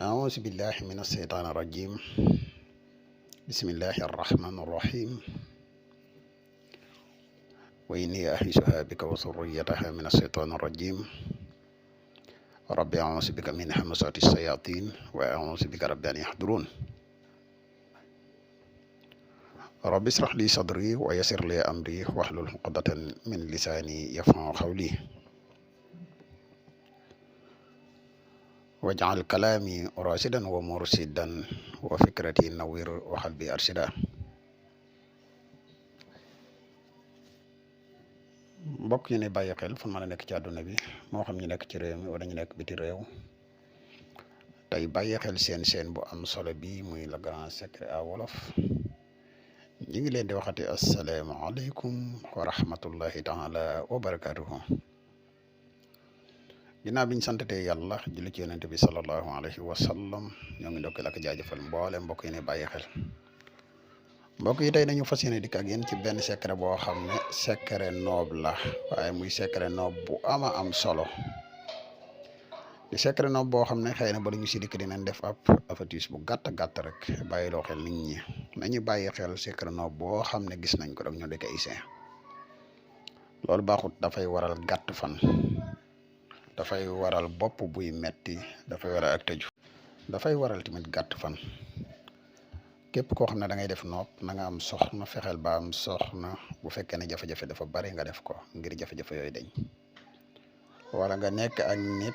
أعوذ بالله من الشيطان الرجيم. بسم الله الرحمن الرحيم. وإني أعيذها بك وذريتها من الشيطان الرجيم. ربي أعوذ بك من همزات الشياطين وأعوذ بك رب أن يحضرون. ربي اشرح لي صدري ويسر لي أمري واحلل عقدة من لساني يفقهوا قولي واجعل كلامي راشدا ومرشدا وفكرتي نوير وقلبي أرشدا. mbokk ñu ne bàyyi xel fu mën a nekk ci àdduna bi moo xam ñu nekk ci réew mi wala ñu nekk biti réew tey bàyyi xel seen bu am solo bi muy le grand secret à wolof ñu ngi leen di waxati asalaamaaleykum wa rahmatullahi taala wa barakatuhu. ginnaaw bi ñu santatee yàlla julli ci yonente bi sallallahu alayhi wa sallam ñoo ngi ndokkeel ak jaajëfal mboole mbokk yi ne bàyyi xel. mbokk yi tey nañu fas yéene dikk ak yéen ci benn secret boo xam ne secret noob la waaye muy secret noob bu ama am solo di secret noob boo xam ne xëy na bala ñu si dikk dinañ def ab avertis bu gàtt rek bàyyiloo xel nit ñi nañu bàyyi xel secret noob boo xam ne gis nañ ko rek ñu di ko essayé. loolu baaxut, dafay waral gàtt fan, dafay waral bopp buy metti, dafay waral ak tëju, dafay waral tamit gàtt fan. képp koo xam ne da ngay def noob na nga am soxna, fexeel ba am soxna. bu fekkee ne jafe-jafe dafa bari nga def ko ngir jafe-jafe yooyu dañ, wala nga nekk ak nit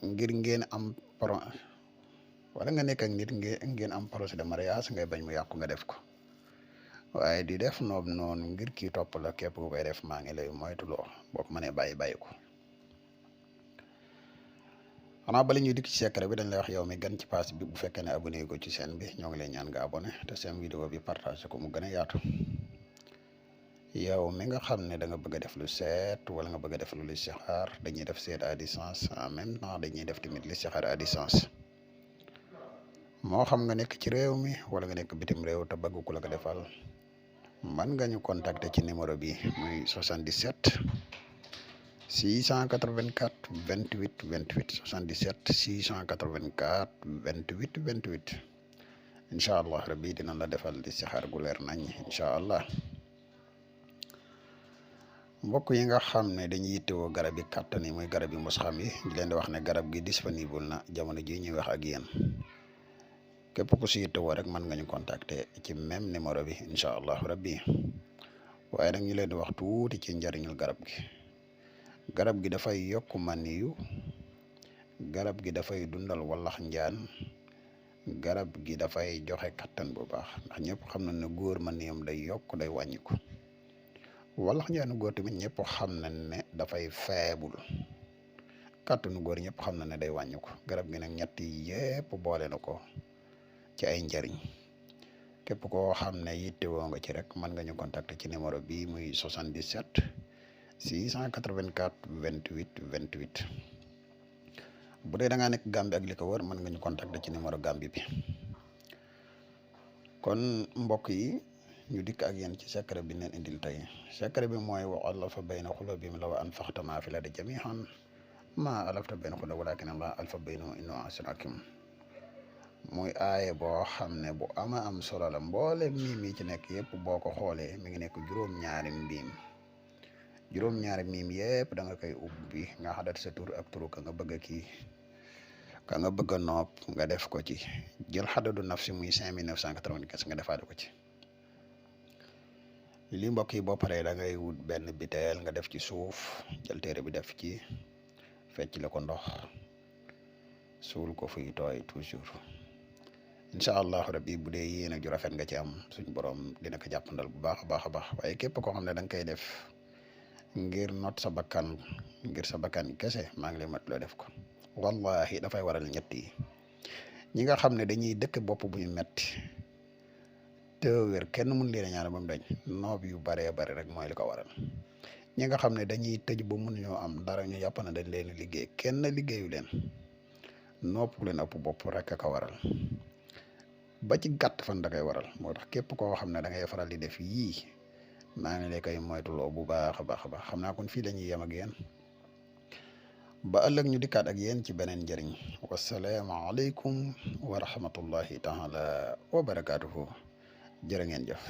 ngir ngeen am wala nga nekk ak nit ngeen am projet de mariage ngay bañ mu yàqu nga def ko. waaye di def noob noonu ngir kii topp la képp ku koy def maa ngi lay moytuloo boo ko mënee bàyyi ko. xanaa bala ñuy dikk ci secret bi dañ lay wax yow mi gan ci page bi bu fekkee ne abonné ko ci chaîne bi ñoo ngi lay ñaan nga abonné te seen vidéo bi partagé ko mu gën a yaatu. yow mi nga xam ne da nga bëgg a def lu seet wala nga bëgg a def lu listixaar, dañuy def seet à distance en même temps dañuy def tamit listixaar à distance. moo xam nga nekk ci réew mi wala nga nekk bitim réew te bëgg ku la ko defal, man nga ñu contacter ci numéro bi muy 77 684 28 28 77 684 28 28 incha allah rabbi dina la defal listixaar gu leer nañ incha allah. mbokk yi nga xam ne dañuy yittewoo garab yi kàttan yi muy garab yi mos xam yi di leen di wax ne garab gi disponible na jamono ji ñuy wax ak yéen. képp ku si yittewoo rek mën nga ñu contacter ci même numéro bi incha allah rabbi. waaye nag ñu leen di wax tuuti ci njariñul garab gi. garab gi dafay yokk maniyu, garab gi dafay dundal wallax njaan, garab gi dafay joxe kattan bu baax ndax ñëpp xam na ne góor maniyam day yokk day wàññiku. wallax njaanu góor tamit ñëpp xam na ne dafay feebul, kattanu góor ñëpp xam na ne day wàññiku. garab gi nag ñett yi yëpp boole na ko ci ay njariñ. képp koo xam ne yittewoo nga ci rek mën nga ñu contacter ci numéro bi muy 77 684 28 28. bu dee da ngaa nekk Gambie ak li ko wër mën nga ñu contacter ci numéro Gambie bi. kon mbokk yi ñu dikk ak yéen ci secret bi neen indil tey. secret bi mooy wa allafa bayna qulubihim law anfaqta maa fil ardi jamii'an maa allafta bayna qulubihim walaakinna Allaaha allafa baynahum innahu aziizun hakiim. muy aaye boo xam ne bu ama am solo la. mboole miim yi ci nekk yëpp boo ko xoolee mi ngi nekk juróom-ñaari miim yëpp da nga koy ubbi nga xadat sa tur ak turu ka nga bëgg ka nga bëgg a nopp nga def ko ci. jël xadadu nafsi muy 5995 nga defaat ko ci. li mbokk yi boo paree da ngay wut benn biteel nga def ci suuf, jël téere bi def ci, fecc la ko ndox, suul ko fuy tooy toujours. incha allahu rabbi bu dee yéen a ju rafet nga ci am suñ borom dina ko jàppandal bu baax a baax. waaye képp koo xam ne da nga koy def ngir not sa bakkan, ngir sa bakkan kese, maa ngi lay mat loo def ko. wallahi dafay waral ñett yi. ñi nga xam ne dañuy dëkk bopp buy metti te wér kenn mun leen a ñaan ba mu dañ, noob yu baree bari rek mooy li ko waral. ñi nga xam ne dañuy tëj ba mun ñoo am dara ñu yàpp na dañ leen liggéey, kenn liggéeyu leen, nopp ku leen ëpp bopp rek a ko waral. ba ci gàtt fan da koy waral. moo tax képp koo xam ne da ngay faral di def yii maa ngi lay koy moytuloo bu baax a baax. xam naa kon fii la ñuy yem ak yéen ba ëllëg ñu dikkaat ak yéen ci beneen njëriñ wasalaamaaleykum wa rahmatullahi taala wa barakaatuhu jërë ngeen jëf